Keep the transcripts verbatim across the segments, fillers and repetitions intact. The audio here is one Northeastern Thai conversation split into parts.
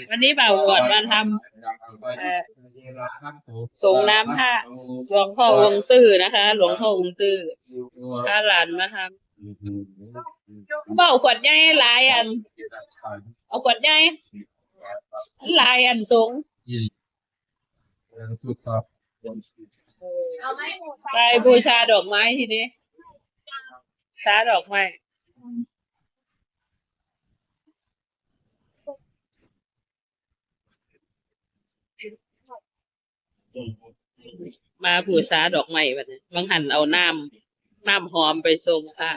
วันนี้บ่าวหนวดมาทำ เอ่อ สรงน้ำพระหลวงพ่อองค์ตื้อนะคะ หลวงพ่อองค์ตื้อ พาหลานมาทำ บ่าวขวดใหญ่หลายอัน เอาขวดใหญ่ หลายอันสรง ไปบูชาดอกไม้ทีนี้ บูชาดอกไม้ มาบูชาดอกไม้บัดนี้ บางหันเอาน้ำ น้ำหอมไปสรงพระ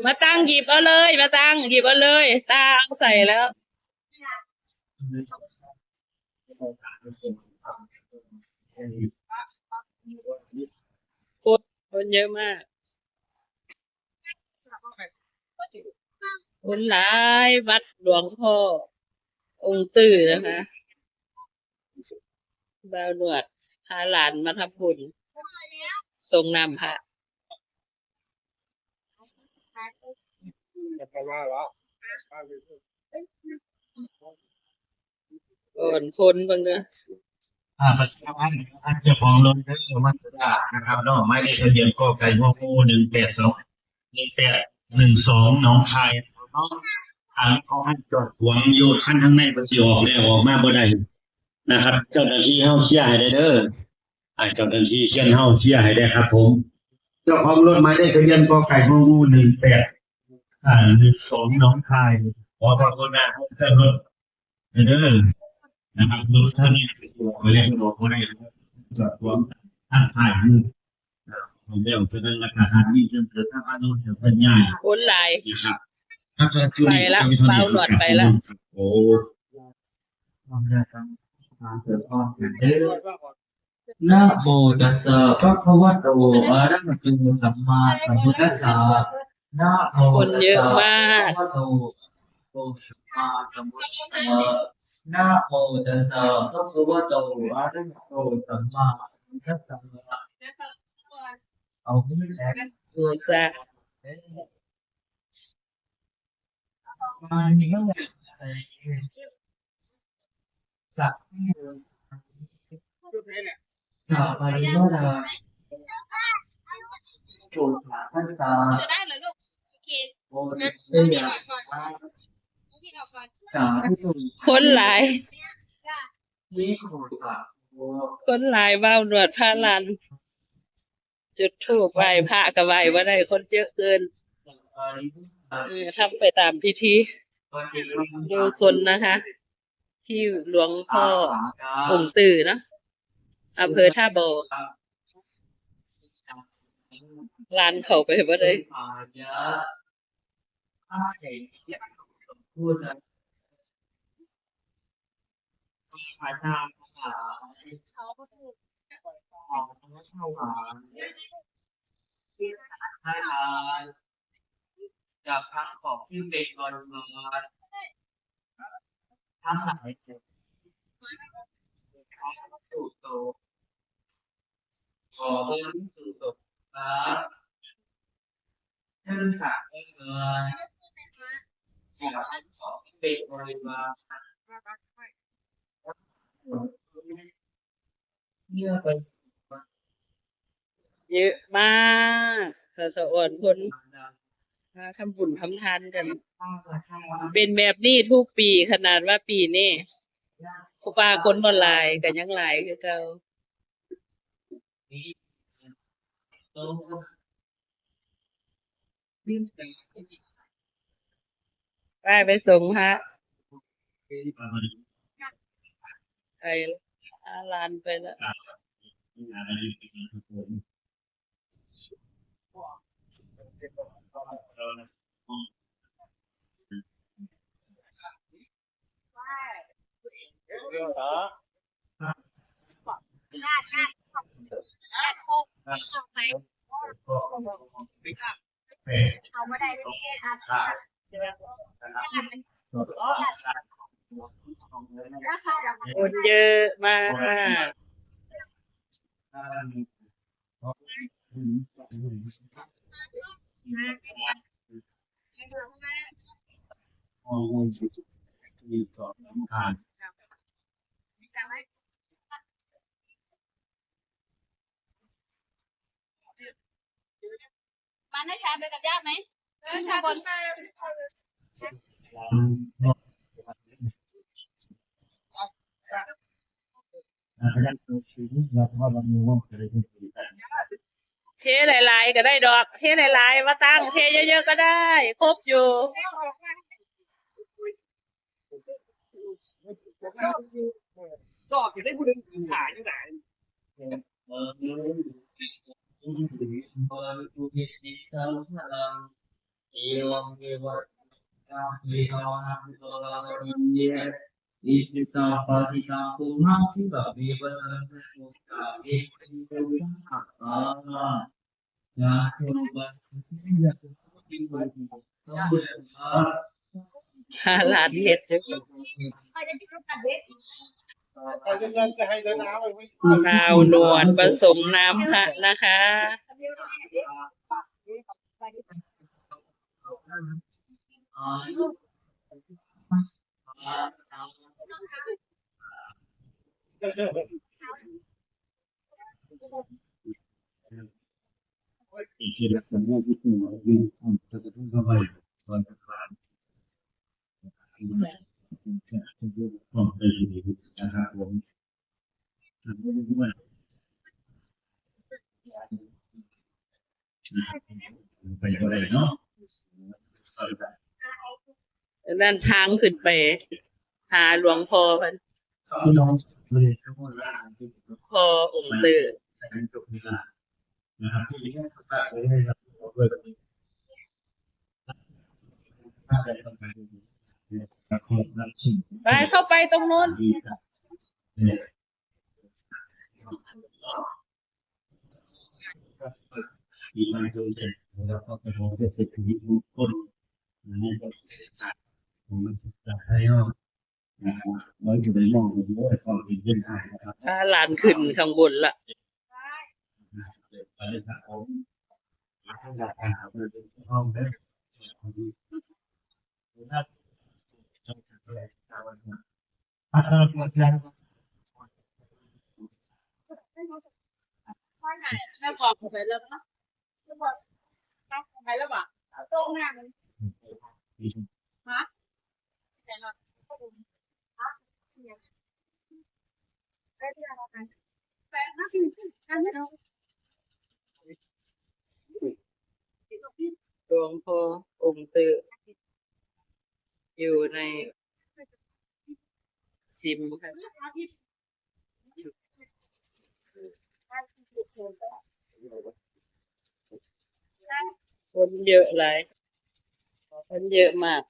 มาตั้งหยิบเอาเลย มาตั้งหยิบเอาเลย ตาเอาใส่แล้ว คน คนเยอะมาก คนหลาย วัดหลวงพ่อองค์ตื้อนะคะ บ่าวหนวดพาหลานมาทำบุญ สรงน้ำพระ ก่อนคนเบิ่งเด้อ อ่า ประชาสัมพันธ์ท่านเจ้าของรถเด้อ วันพฤหัสนะครับเนาะ หมายเลขทะเบียน ก.ไก่ ง.งู หนึ่งแปดสอง หนึ่งแปดหนึ่งสอง หนองคายเนาะ ทางเขาให้จอดขวางอยู่ คันทางในมันสิออกแล้ว ออกมาบ่ได้นะครับ เจ้าหน้าที่เฮาเคลียร์ให้ได้เด้อ ให้เจ้าหน้าที่เชียงเฮาเคลียร์ให้ได้ครับผม เจ้าของรถหมายเลขทะเบียน ก.ไก่ ง.งู หนึ่งแปด อ่า หนึ่งสอง หนองคาย ขอพระคุณนะ เจ้ารถ เด้อ นะครับ รถคันนี้ไปส่งไปแล้ว รถบ่ได้ จอดขวางทางท้ายมือ อ่า เรื่องเป็นเรื่องราคาทางนี้ เรื่องเกิดทางอนุเรื่องเป็นใหญ่ คนหลาย นะครับ ถ้าสำหรับช่วงนี้ ไปละ ทางนี้ บ่าวหนวดไปละ โอ้ ความเดือดร้อน ความเดือดร้อนกันเด้อ นะโมตัสสะภะคะวะโต อะระหะโต สัมมาสัมพุทธัสสะ นะโมตัสสะ คนเยอะมาก ภะคะวะโต อะระหะโต สัมมาสัมพุทธัสสะ นะโมตัสสะภะคะวะโต อะระหะโต สัมมาสัมพุทธัสสะ เอาขึ้นแล้ว บูชา มานี่ก็แบบ สัพพะ สัพพะริวารา โสตทัสสะ โอทิเสยะ สาธุ คนหลาย วิโคตะ คนหลาย บ่าวหนวดพาหลาน จุดธูปไหว้พระก็ไหว้บ่ได้ คนเยอะเกิน เออ ทำไปตามพิธีมงคลนะคะ ที่หลวงพ่อองค์ตื้อเนาะ อำเภอท่าบ่อ หลานเข้าไปบ่ได้ พระเจ้าทั้งหลาย ขอพระถวายที่ทานกับทั้งของที่เป็นบริวารทั้งหลายเถิด ขอพระสุโต ขอพระสุโตครับ ท่านขาดไม่เกิน ขอทั้งของที่เป็นบริวารเพื่อไป เยอะมาก ค่ะ สะออนคนมาทำบุญทำทานกัน เป็นแบบนี้ทุกปี ขนาดว่าปีนี้ ครูบาคนบ่หลาย ก็ยังหลายคือเก่า ไป ไปส่งพระ ไป หาหลานไปแล้ว เอาบ่ได้เด้อ คนเยอะมาก มันให้ชาไปกับญาติไหม เออ ชาบน เทหลายๆ ก็ได้ดอก เทหลายๆ มาตั้ง เทเยอะๆ ก็ได้ ครบอยู่ ซอกอยู่ได้ผู้หนึ่งขายอยู่ไหน หาร้านเฮ็ดอยู่ ข้าวหนวดผสมน้ำพระนะคะ ไปบ่ได้เนาะ นั่นทางขึ้นไปหาหลวงพ่อเพิ่น พี่น้องเลยทั้งหมดว่า พ่อองค์เตอร์ นะครับ ที่แยกกันไปเลยครับ ไป เข้าไปตรงนู้น พาหลานขึ้นข้างบนละ แล้วบอกไปแล้วปะ แล้วบอกไปแล้วปะ เอาตรงหน้ามัน ฮะ หลวงพ่อองค์เตอร์ อยู่ในซิมค่ะ คนเยอะหลาย คนเยอะมาก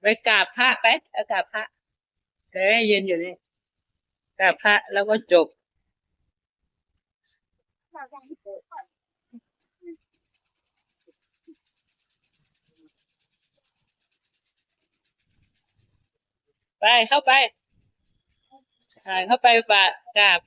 ไปกราบพระไป เอากราบพระ เดี๋ยวให้ยืนอยู่นี่ กราบพระแล้วก็จบ ไป เข้าไป อ่า เข้าไปปะ กราบ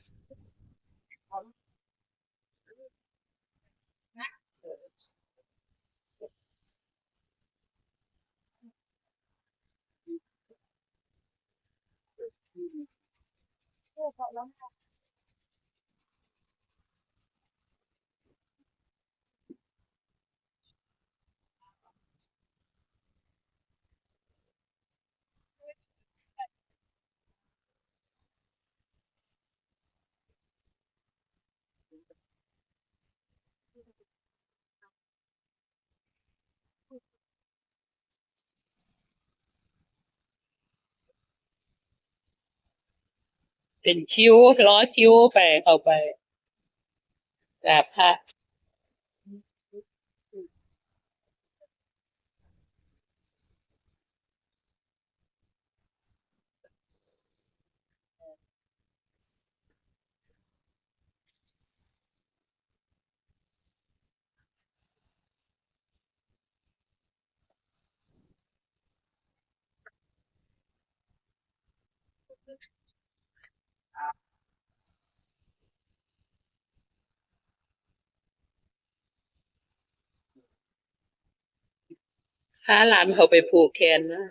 เป็นคิว รอคิวไป เข้าไปกราบพระ พาหลานเขาไปผูกแขนนะ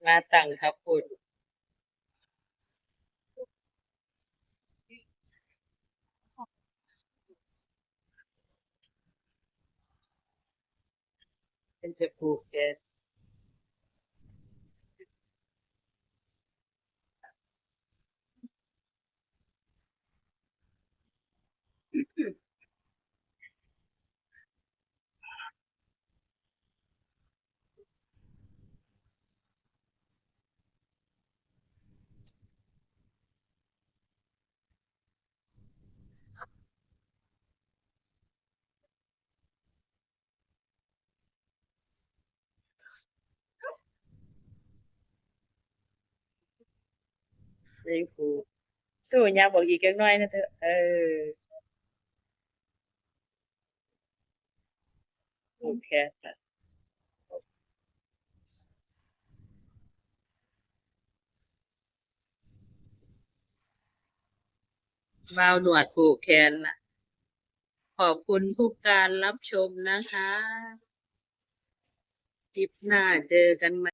มาตั้งครับคุณ เป็นจะผูกแขน นี่ครู สู้ยาบอกอีกจักหน่อยนะเถอะ เออ โอเคค่ะ บ่าวหนวดผูกแขนนะ ขอบคุณทุกการรับชมนะคะ คลิปหน้าเจอกันใหม่